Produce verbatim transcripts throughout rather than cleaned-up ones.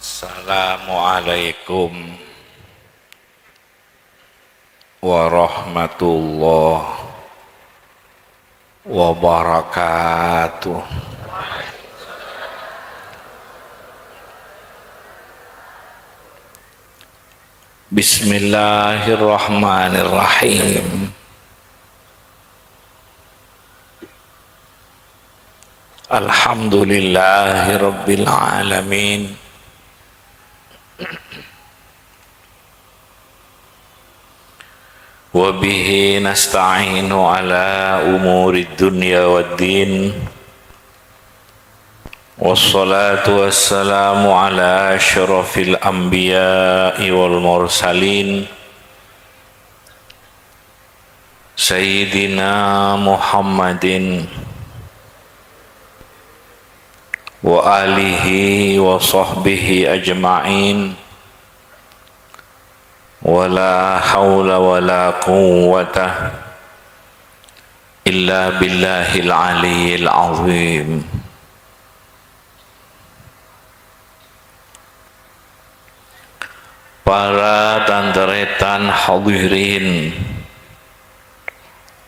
Assalamualaikum warahmatullahi wabarakatuh. Bismillahirrahmanirrahim. Alhamdulillahirabbil alamin. Wa bihi nasta'inu ala umurid dunya waddin. Wassalatu wassalamu ala asyrafil anbiya'i wal mursalin, Sayyidina Muhammadin wa alihi wa sahbihi ajma'in. Wa la haula wa la quwwata illa billahil aliyyil azim. Para tan-tarètan hadirin,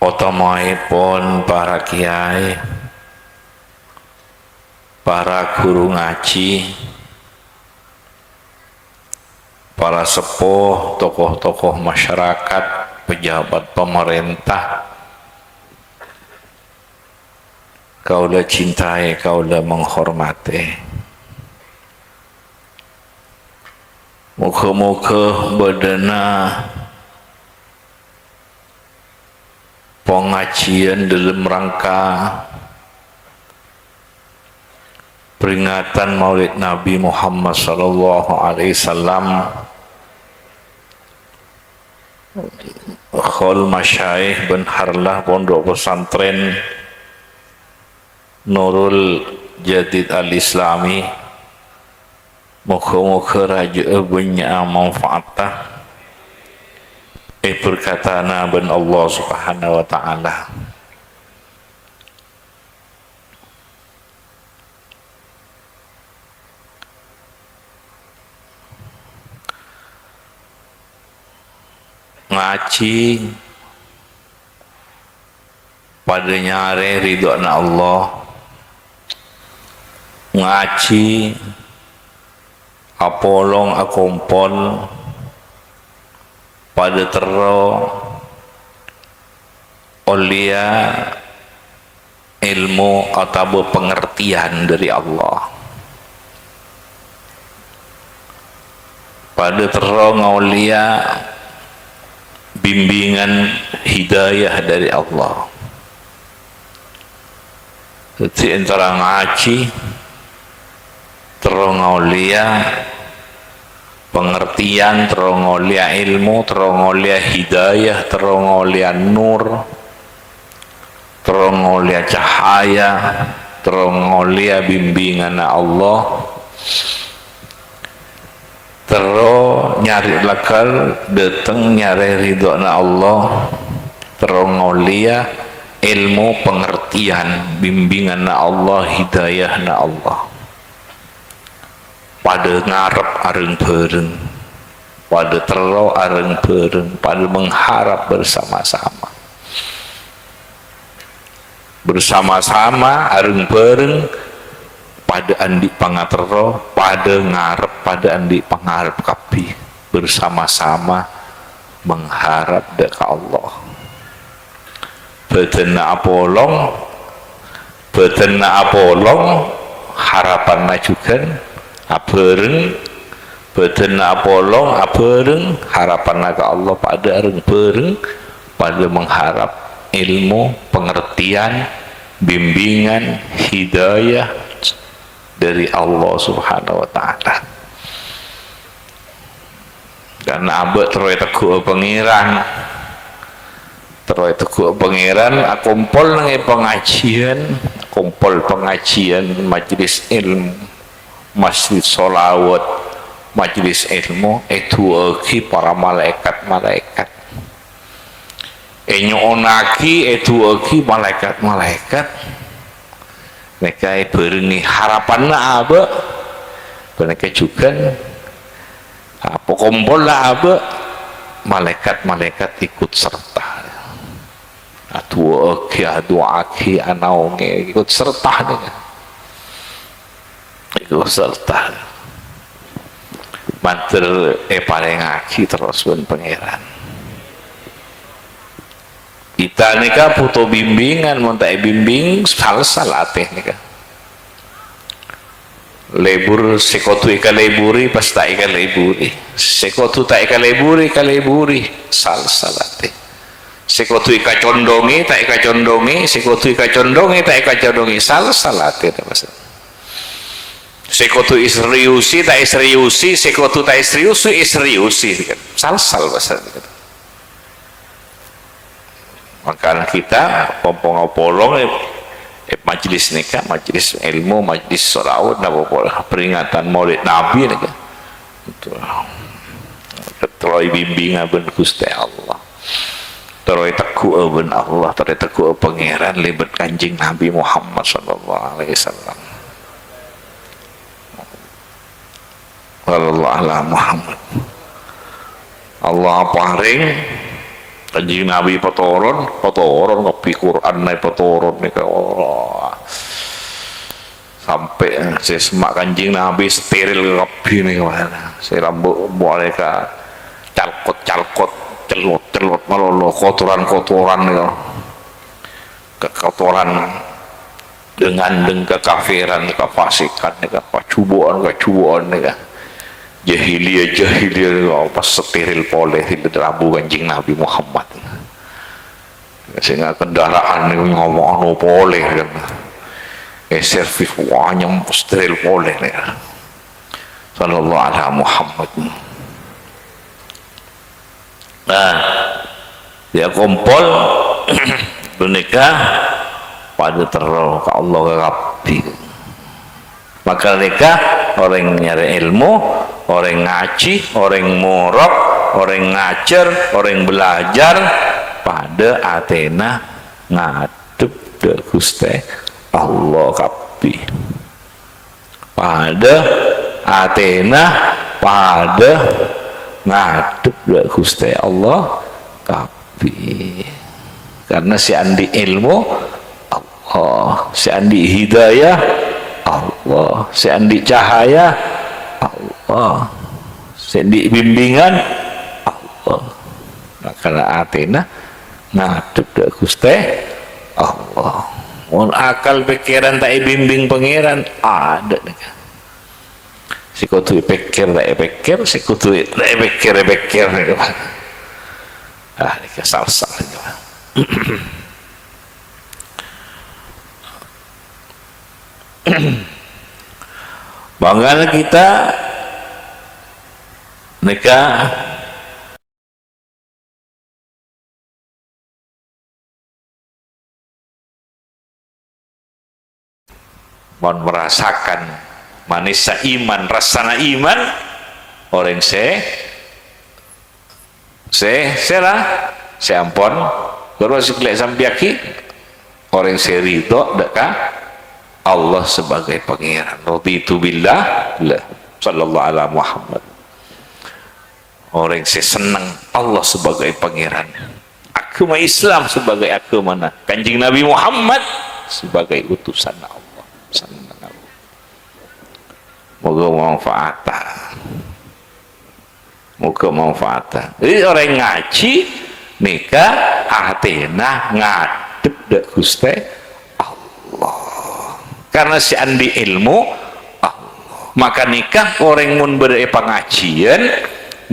otamaèpon para kèyaè, para ghuru ngajhi, para seppo, tokoh-tokoh masyarakat, pejabat pamarènta, kaulâ cintai, kaulâ menghormati. Moghâ-moghâ bâdâna pangajiyân dâlem rangka peringatan Maulid Nabi Muhammad sallallahu alaihi wasallam, Hol Masyaikh bân Harlah Pondok Pesantren Nurul Jadid Al-Islami, moghâ-moghâ rajâ'â bânnya'a manfaatta, èberkatana bân Allah Subhanahu wa Ta'ala. Ngajhi padâ nyarè ridhoanna Allah. Ngajhi, apolong, akompol, padâ terro ollèya èlmo otabâ pangartèyan dâri Allah. Padâ terro ngaollèya bimbingan hidayah dâri Allah. Dhâddhi, èntara ngajhi, terro ngaollèya pangartèyan, terro ngaollèya èlmo, terro ngaollèya hidayah, terro ngaollèya nur, terro ngaollèya cahaya, terro ngaollèya bimbinganna Allah. Terro nyarè lakar dâteng nyarè ridhoanna Allah, terro ngaollèya èlmo pangartèyan, bimbinganna Allah, hidayahna Allah. Padâ ngarep areng-bhâreng, padâ terro areng-bhâreng, padâ mengharap bersama-sama. Bersama-sama, areng-bhâreng, padâ andi' pangaterro, padâ ngarep, padâ andi' pangarep kabbhi. Bersama-sama mengharap dâ' ka Allah. Bâdânna apolong, bâdânna apolong, harapanna jhughân abhâreng. Bâdânna apolong, abhâreng, harapanna ka Allah padâ areng-bhâreng, padâ mengharap èlmo, pangartèyan, bimbingan, hidayah dâri Allah Subhanahu wa Ta'ala. Karna abâ' terro ètegghu'â Pangèran. Terro ètegghu'â Pangèran, akompol neng è pangajiyân, akompol pangajiyân, majlis èlmo, majlis sholawat, majlis èlmo, èdu'âaghi para malaèkat-malaèkat. Ènyo'onnaghi, èdu'âaghi malaèkat-malaèkat. Nèka èbhârengngè harapanna abâ', Panèka jhughân, apa kompolla abâ', malaèkat-malaèkat ikut serta. Adu'aaghi, adu'aaghi, anaongè, ikut serta nèka. Ikut serta. Mandhâr èparèngaghi terros bân Pangèran. Kita nèka butuh bimbingan, mon ta' èbimbing, salsal atè nèka. Lebur, sè kodhu èkaleburi, pas ta' èkaleburi. Sè kodhu ta' èkaleburi, kaleburi. Salsal atè. Sè kodhu èkacondhongè, ta' èkacondhongè. Sè kodhu èkacondhongè, ta' èkacondhongè. Salsal atè, pas. Sè kodhu èseriusi, ta' èseriusi. Sè kodhu ta' èseriusi, èseriusi. Salsal, pas. Mangkana kita, pong-pongnga polong, eh, eh, majelis nèka, majelis ilmu, majelis sholawat, napa polè, peringatan Maulid Nabi nèka. Terro èbimbinga bân Ghustè Allah. Terro ètegghu'â bân Allah, terro ètegghu'â Pangèran lèbât Kanjeng Nabi Muhammad sallallahu alaihi wasallam. Sallallahu ala Muhammad. Allah aparèng, Kanjeng Nabi patoron, patoron kabbhi Qur'an èpatoron nèka. Allah. Sampè' sè semma' Kanjeng Nabi steril kabbhi nèka. Sè lambâ' malaèkat calkot-calkot, cellot-cellot malolo, kotoran-kotoran nèka. Kakotoran, deng-andeng kakafiran, kafasikan, nèka, kajubu'an, kajubu'an, nèka. Jahiliyah, jahiliyah, nèka, pas steril polè, steril rabu Kanjeng Nabi Muhammad. Sehingga kendaraan nèka ngomong anu polè, kan. Eh, servis wanyem steril polè, nèka. Sallallahu ala Muhammad. Nah, ya kompol, ghânèka padâ terro ka Allah kabbhi. Maka ghânèka orèng nyarè èlmo, orèng ngajhi, orèng morok, orèng ngajhâr, orèng belajar, padâ atèna ngadhep dâ' Ghustè Allah kabbhi. Padâ atèna, padâ ngadhep dâ' Ghustè Allah kabbhi. Karna sè andi' èlmo, Allah. Sè andi' hidayah, Allah. Sè andi' cahaya, Allah. Sè andi' bimbingan, Allah. Maka atèna ngadhep dâ' Ghustè Allah. Mon akal pèkkèran ta' èbimbing Pangèran, adâ' nèka. Sè kodhu èpèkkèr ta' èpèkkèr, sè kodhu ta' èpèkkèr èpèkkèr nèka. Ah, nèka salsal nèka. Mangkana kita nèka Mon merasakan manessa iman, rassana iman, orèng sè, sè, sèra, sè ampon, ghuru sè ghellâ' sampèyaghi, orèng sè ridho dâ' ka Allah sebagai Pangèran. Raditu billah, la, sallallahu ala Muhammad. Orèng sè senneng Allah sebagai Pangèran. Aghâma Islam sebagai aghâmana Kanjeng Nabi Muhammad sebagai utusanna Allah. Senneng Allah. Moghâ manfaata. Moghâ manfaata. Jadi orèng ngajhi nèka atèna ngadhep dâ' Ghustè Allah. Karna sè andi' èlmo, Allah. Maka nèka orèng mon bâdâ è pangajiyân,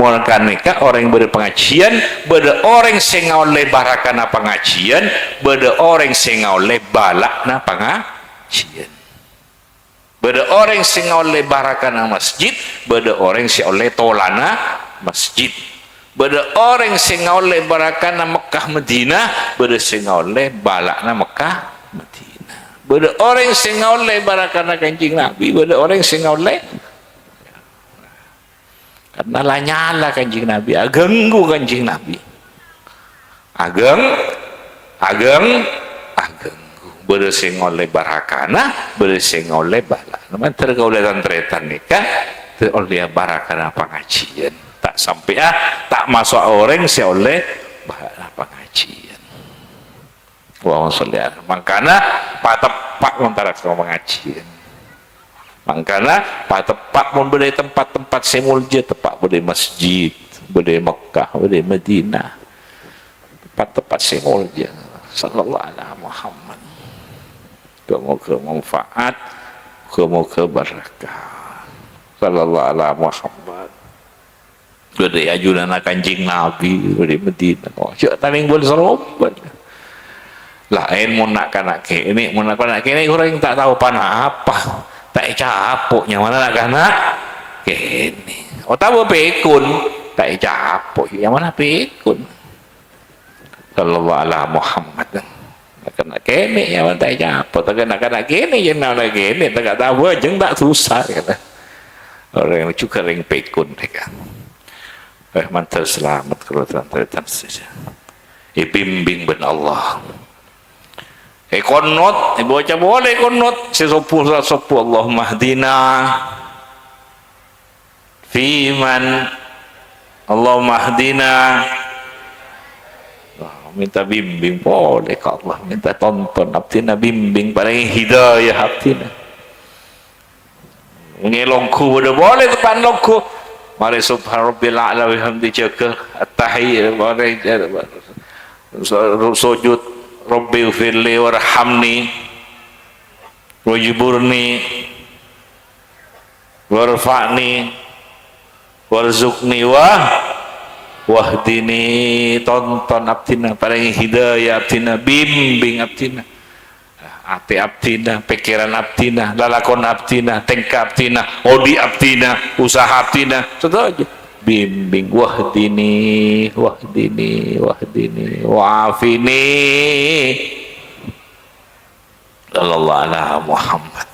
maka nèka orèng bâdâ pangajiyân, bâdâ orèng sè ngaollè barakana pangajiyân, bâdâ orèng sè ngaollè bala'na pangajiyân. Bâdâ orèng sè ngaollè barakana masjid, bâdâ orèng sè ollè tolana masjid. Bâdâ orèng sè ngaollè barakana Mekkah Madinah, bâdâ sè ngaollè bala'na Mekkah Madinah. Bâdâ orèng sè ngaollè barakana Kanjeng Nabi, bâdâ orèng sè ngaollè. Karna la nyala Kanjeng Nabi, aghânggu Kanjeng Nabi. Aghâng, aghâng, aghânggu. Bâdâ sè ngollè barakana, bâdâ sè ngollè balana. Mandhâr kaulâ tan-tarètan nèka, ollè barakana pangajiyân. Ta' sampè', ah, ta' maso' orèng sè ollè balana pangajiyân. Allahumma sholli ala. Mangkana pateppa' montara ka pangajiyân. Mangkana pateppa' mon bâdâ è tempat-tempat sè molja, teppa' bâdâ è masjid, bâdâ è Mekkah, bâdâ è Madinah. Tempat-tempat sè molja. Sallallahu ala Muhammad. Moga-moga manfaat, moga-moga barakah. Sallallahu ala Muhammad. Bâdâ è ajunanna Kanjeng Nabi, bâdâ è Madinah. Oh, jhâ' tanèng bân-sarombân. Laèn mon na'-kana' kènè', mon na'-kana' kènè' orèng ta' tao ponapa. Ta' ècapo' nyamana na'-kana' kènè'. Otabâ pèkon, ta' ècapo' nyamana pèkon. Sallallahu ala Muhammad. Na'-kana' kènè' ya, ta' ècapo'. Ta' na'-kana' kènè' ya, na'-kana' kènè'. Ta' tao bhâjâng, ta' sossa, kata. Orèng jhughân rèng pèkon, ya kan. Eh, mandhâr salamet kaulâ tan-tarètan sadhâjâ. Èbimbing bân Allah. È qonot, èbâca polè qonot. Sè sobbhu, sè sobbhu, Allahumma hdina fiman, Allahumma hdina. Wah, minta bimbing polè ka Allah, minta tonton abdhina, bimbing, parèngè hidayah abdhina. Ngèlongghu bâdâ polè teppa'na longghu. Marè subhana rabbiyal a'la wa bihamdi jâgâ. At-tahiyya, marè, so-, sujud. Rabbighfirli warhamni wajburni warfa'ni warzuqni wa wahdini. Tonton abdhina, parèngè hidayah abdhina, bimbing abdhina. Atè abdhina, pèkkèran abdhina, lalakon abdhina, tèngka abdhina, odi' abdhina, usaha abdhina, sadhâjâ. Bimbing, wahdini, wahdini, wahdini, wa'afini. Sallallahu ala Muhammad.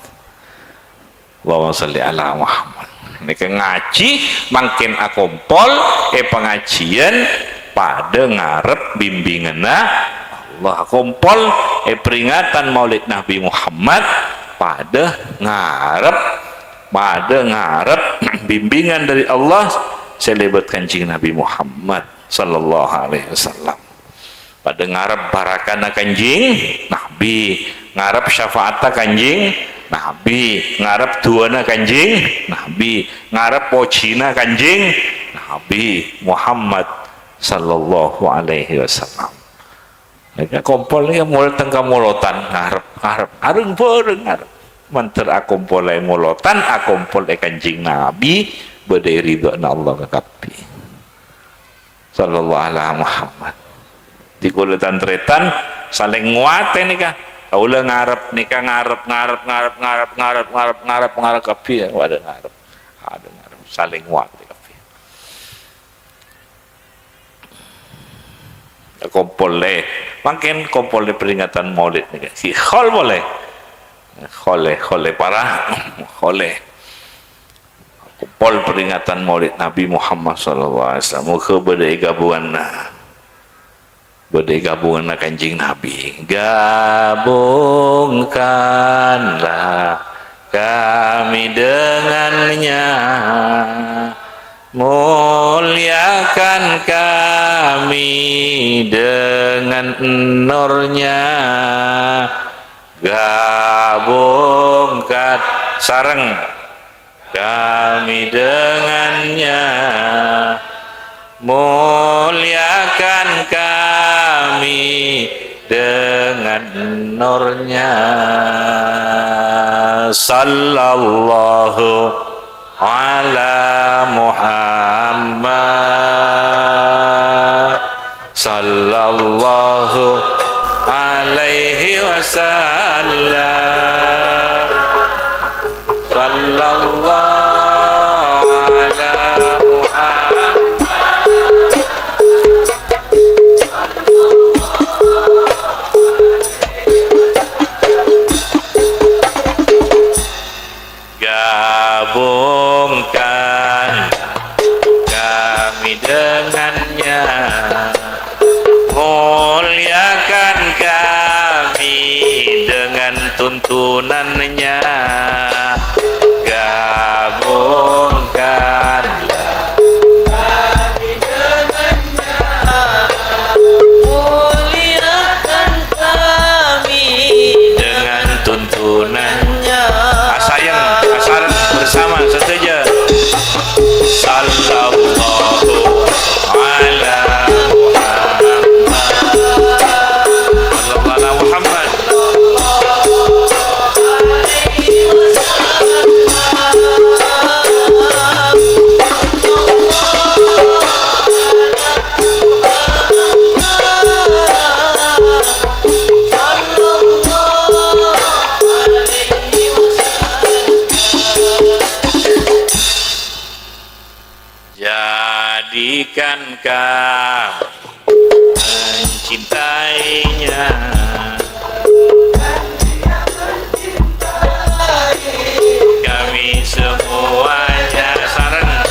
Allahumma shalli ala Muhammad. Nèka ngajhi mangkèn akompol è pangajiyân padâ ngarep bimbinganna Allah. Akompol è peringatan Maulid Nabi Muhammad padâ ngarep, padâ ngarep bimbingan dâri Allah sè lèbât Kanjeng Nabi Muhammad sallallahu alaihi wasallam. Padâ ngarep barakana Kanjeng Nabi, ngarep syafaatta Kanjeng Nabi, ngarep du'âna Kanjeng Nabi, ngarep pojhina Kanjeng Nabi Muhammad sallallahu alaihi wasallam. Nèka kompol nèka mol-, tengka molotan, ngarep, ngarep, areng-bhâreng ngarep. Mandhâr akompol è molotan, akompol è Kanjeng Nabi, bâdâ è ridhâna Allah kakabbhi. Sallallahu ala Muhammad. Di kaulâ tan-tarètan salèng nguatè nèka. Kaulâ ngarep nèka, ngarep, ngarep, ngarep kabbhi ya. Waduh, ngarep. Waduh, ngarep. Salèng nguatè kabbhi. Kompol è. Mangkèn kompol è peringatan Maulid nèka. Si khol polè. Khol è, khol è para. Khol è. Pol peringatan Maulid Nabi Muhammad sallallahu alaihi wasallam. Moga bâdâ è gabunganna, bâdâ è gabunganna Kanjeng Nabi. Gabungkanlah kami dengannya, muliakan kami dengan nurnya. Gabungkan sareng kami dengannya, muliakan kami dengan nurnya. Sallallahu ala Muhammad. Sallallahu alaihi wasallam. Sallallahu ala Muhammad. Gabungkan kami dengannya, muliakan kami Tuntunannya gabungkanlah. Muliakan kami dengan tuntunannya. Asayang, asareng bersama sadhâjâ. Sallallahu ala Muhammad. Sallallahu ala Muhammad. Jadikan kami mencintainya. Kami semuanya sareng.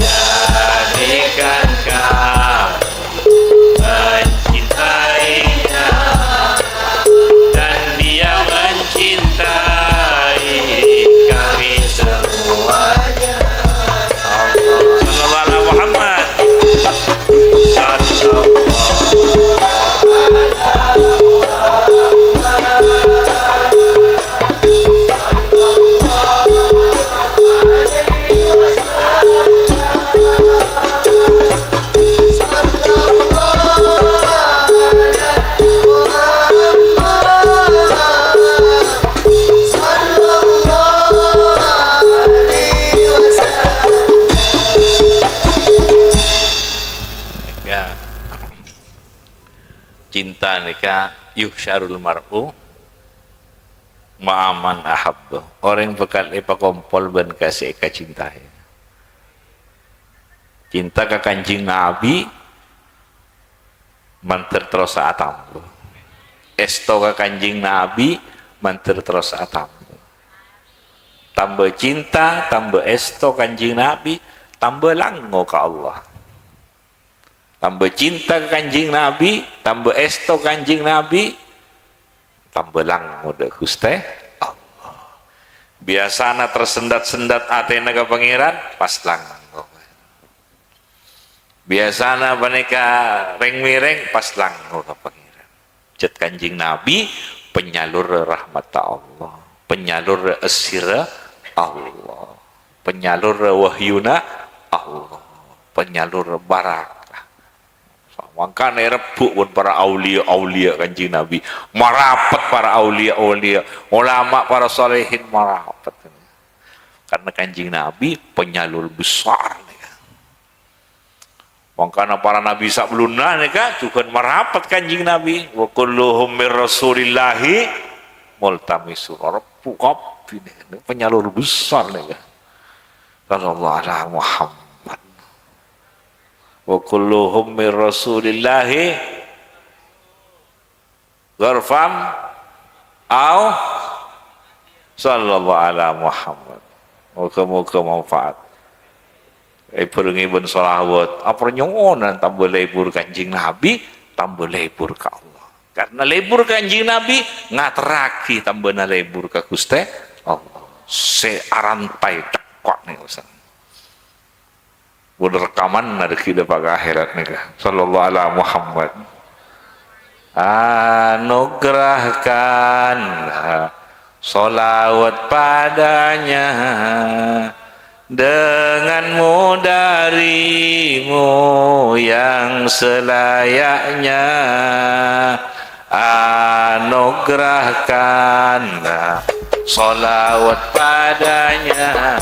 Jadikan kami mencintainya, dan dia mencintai kami semuanya. Sallallahu ala Muhammad. Sallallahu. Ya. Cinta nèka yuhsyarul mar'u ma'a man ahabba. Orèng bhâkal èpakompol bân ka sè èkacintaè. Cinta ka Kanjeng Nabi mandhâr terros atamba. Èsto ka Kanjeng Nabi mandhâr terros atamba. Tamba cinta, tamba èsto Kanjeng Nabi, tamba lango ka Allah. Tamba cinta ka Kanjeng Nabi, tamba èsto Kanjeng Nabi, tamba lango dâ' Ghustè Allah. Biyasana tersendat-sendat atèna ka Pangèran, pas lango. Biyasana panèka rèng-mèrèng, pas lango ka Pangèran. Cèt Kanjeng Nabi, penyalur rahmat Allah, penyalur essèrra Allah, penyalur wahyuna Allah, penyalur barakah. Mangkana èrebbhu' bân para auliya-auliya Kanjeng Nabi. Marapet para auliya-auliya, ulama, para solehin marapet. Karena Kanjeng Nabi penyalur besar, ya. Mangkana para nabi sabellunna nèka jhughân marapet Kanjeng Nabi. "Wa kulluhum mir Rasulillahi multamisun." Rebbhu' kabbhi nèka, penyalur besar nèka. Sallallahu ala Muhammad. "Wa kulluhum mir Rasulillahi ghurfan au sallallahu ala Muhammad." Moga-moga manfaat. Lebur ngibun sholawat. Apa nyo'onan tamba lebur Kanjeng Nabi, tamba lebur ka Allah. Karena lebur Kanjeng Nabi ngaterragi tambana lebur ka Ghustè Allah. Sè arantai cekko'na, Ustaz. Pon rekaman nèka dâpa' ka akhèrat nèka. Sallallahu ala Muhammad. Anugerahkanlah sholawat padanya denganmu darimu yang selayaknya. Anugerahkanlah sholawat padanya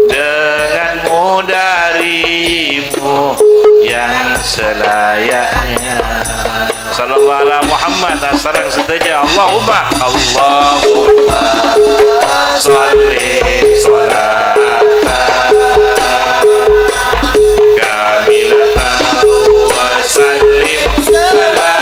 denganmu darimu yang selayaknya. Sallallahu ala Muhammad, asareng sadhâjâ. Allahumma, Allahumma sholli sholatan kamilatan wa sallim salama.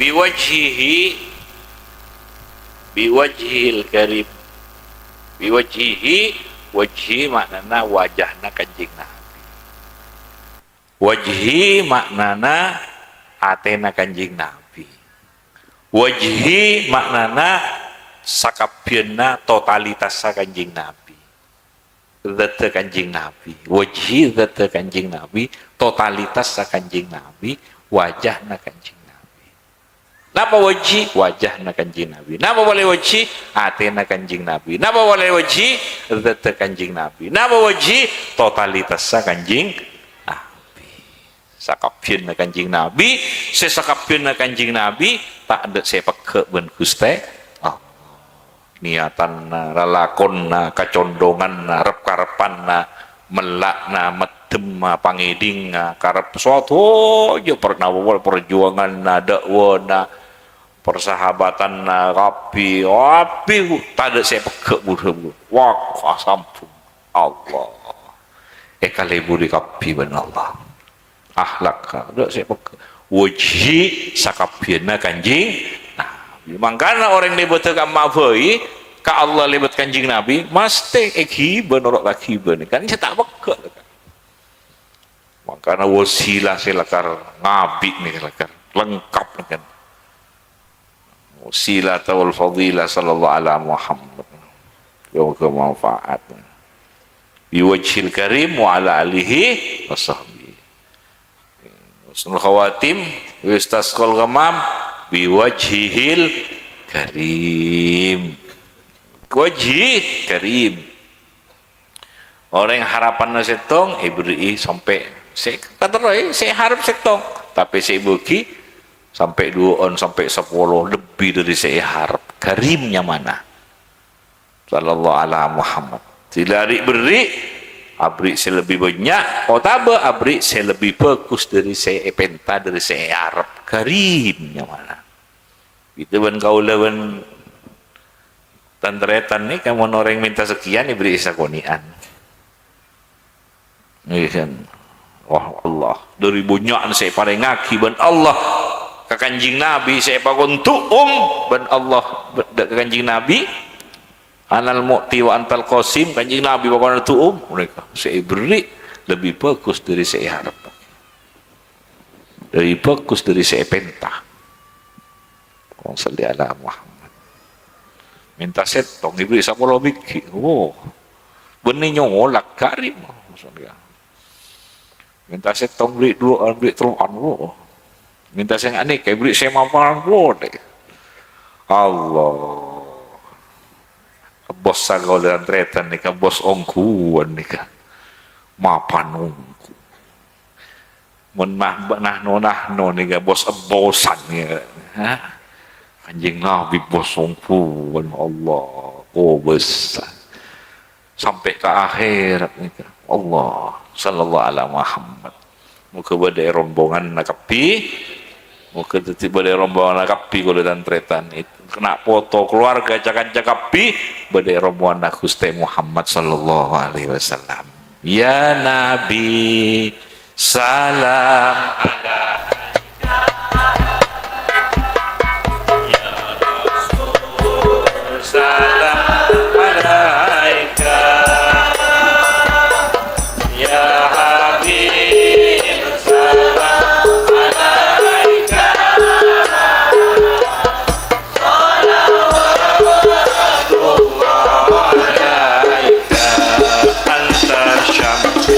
Biwajhihi, biwajhihil karim. Biwajhihi, wajhi ma'nana wajahna Kanjeng Nabi. Wajhi ma'nana atena Kanjeng Nabi. Wajhi ma'nana sakabbhiyanna, totalitassa Kanjeng Nabi. Zatta Kanjeng Nabi. Wajhi zatta Kanjeng Nabi, totalitassa Kanjeng Nabi, wajahna Kanjeng Nabi. Napa wajhi? Wajahna Kanjeng Nabi. Napa polè wajhi? Atena Kanjeng Nabi. Napa polè wajhi? Zatta Kanjeng Nabi. Napa wajhi? Totalitassa Kanjeng Nabi. Sakabbhiyanna Kanjeng Nabi, sè sakabbhiyanna Kanjeng Nabi, ta' endâ' sè pegghâ' bân Ghustè Allah. Niyatanna, lalakonna, kacondhonganna, rep-karebbhânna, mella'na, meddhemma, pangèdhingnga, karep sadhâjâ parnawa, parjuwânganna, dâ'wâna, parsahabatanna, kabbhi, kabbhi, tadâ' sè pegghâ' buru-buru. Wah, asampun. Allah èkalèburi kabbhi bân Allah. Akhlak, tadâ' sè pegghâ'. Wajhi sakabbhiyanna Kanjeng Nabi. Mangkana orèng lèbâdhâ ka emma bhâi, ka Allah lèbât Kanjeng Nabi, mastè èghibâ noro' kaghibâ nèka. Kan sè ta' pegghâ'. Mangkana wasilah sè lakar ngabi' nèka lakar lengkap nèka. Wasilah wal fadilah sallallahu ala Muhammad. Moga manfaat. Biwajhil karim wa ala alihi wa sahbihi. Husnul khawatim, yustasqal ghamam, biwajhihil karim. Wajhi karim. Orèng harapanna sèttong, èberri'i sampè' sè katerroè, sè harep sèttong. Tapè sè èbâghi sampè' duwâ'ân, sampè' sapolo, lebbi dâri sè èharep. Karim nyamana. Sallallahu ala Muhammad. Sè la ri'-berri', aberri' sè lebbi bânnya', otabâ aberri' sè lebbi bhâghus dâri sè èpènta, dâri sè èarep. Karim nyamana. Bhidhâ bân kaulâ bân tan-tarètan nèka, mon orèng mènta sakèyan, èberri'i sakonè'an. Iya, kan? Wah, Allah. Dâri bânnya'na sè èparèngaghi bân Allah ka Kanjeng Nabi, sè èpakon du'um bân Allah bân, dâ' ka Kanjeng Nabi. Anal mu'ti wa antal qasim, Kanjeng Nabi pakon du'um. Mereka sè èberri' lebbi bhâghus dâri sè èarep. Lebbi bhâghus dâri sè èpènta. Allahumma shalli ala Muhammad. Mènta sèttong, èberri' sapolo bighi'. Wo. Bânnè nyolak karim. Mènta sèttong, èberri' duwâ'ân, èberri' tello'ân. Wo. Mènta sè nga' nèka, èberri' sè mapan. Wo, dek. Allah. Bos sakola tan-tarètan nèka, bos ongghuwân nèka. Mapan ongghu. Mon mah, nahno-nahno nèka bos ebbosan nèka. Ha? Kanjeng Nabi bos ongghuwân, Allah, kobâsa. Sampè' ka akhèrat nèka. Allah, sallallahu ala Muhammad. Moga bâdâ è rombonganna kabbhi. Moga dhâddhi bâdâ è rombonganna kabbhi kaulâ tan-tarètan. Kèng poto, keluarga, ca-kanca kabbhi bâdâ è rombonganna Ghustè Muhammad sallallahu alaihi wasallam. Ya Nabi, salam alaika. Ya Rasul, salam alaika. Ya Habib, salam alaika. Salawatullah alaika. Anta syamsu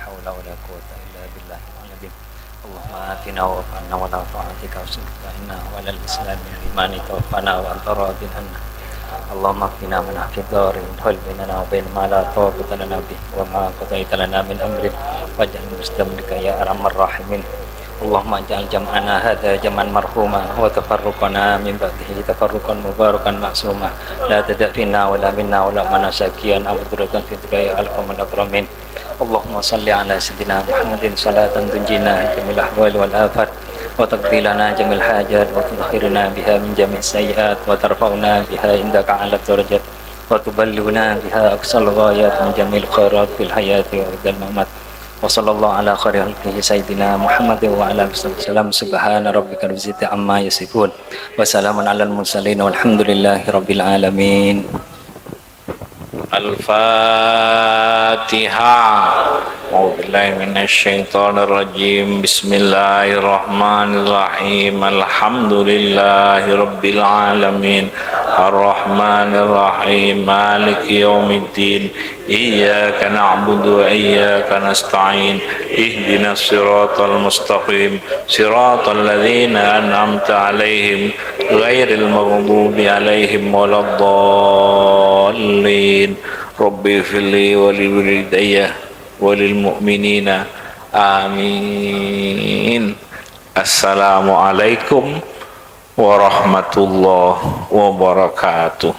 حول ولا قوة إلا بالله العلي العظيم. اللهم عافنا واعف عنا ولا تعافيك واصرفنا عنا وعلى الإسلام والإيمان توفنا وأنت راض عنا. اللهم اكفنا من في الدار وحل بيننا وبين ما لا طاقة لنا به وما قضيت لنا من أمر واجعل مسلمين لك يا أرحم الراحمين. اللهم اجعل جمعنا هذا جمعا مرحوما وتفرقنا من بعده تفرقا مباركا معصوما لا تدع فينا ولا منا ولا معنا شقيا أو مطرودا في الدنيا يا أكرم الأكرمين. اللهم صل على سيدنا محمد صلاة تنجينا من جميع الأهوال والآفات وتقضي لنا جميع الحاجات وتطهرنا بها من جميع السيئات وترفعنا بها عندك أعلى الدرجات وتبلغنا بها أقصى الغايات من جميع الخيرات في الحياة وبعد الممات. وصلى الله على خير خلقه سيدنا محمد وعلى آله وصحبه وسلم. سبحان ربك رب العزة عما يصفون. وسلام على المرسلين والحمد لله رب العالمين. الفاتحة. أعوذ بالله من الشيطان الرجيم. بسم الله الرحمن الرحيم. الحمد لله رب العالمين. الرحمن الرحيم. مالك يوم الدين. إياك نعبد وإياك نستعين. اهدنا الصراط المستقيم. صراط الذين أنعمت عليهم غير المغضوب عليهم ولا الضالين. رب اغفر لي ولوالدي وللمؤمنين. آمين. السلام عليكم ورحمة الله وبركاته.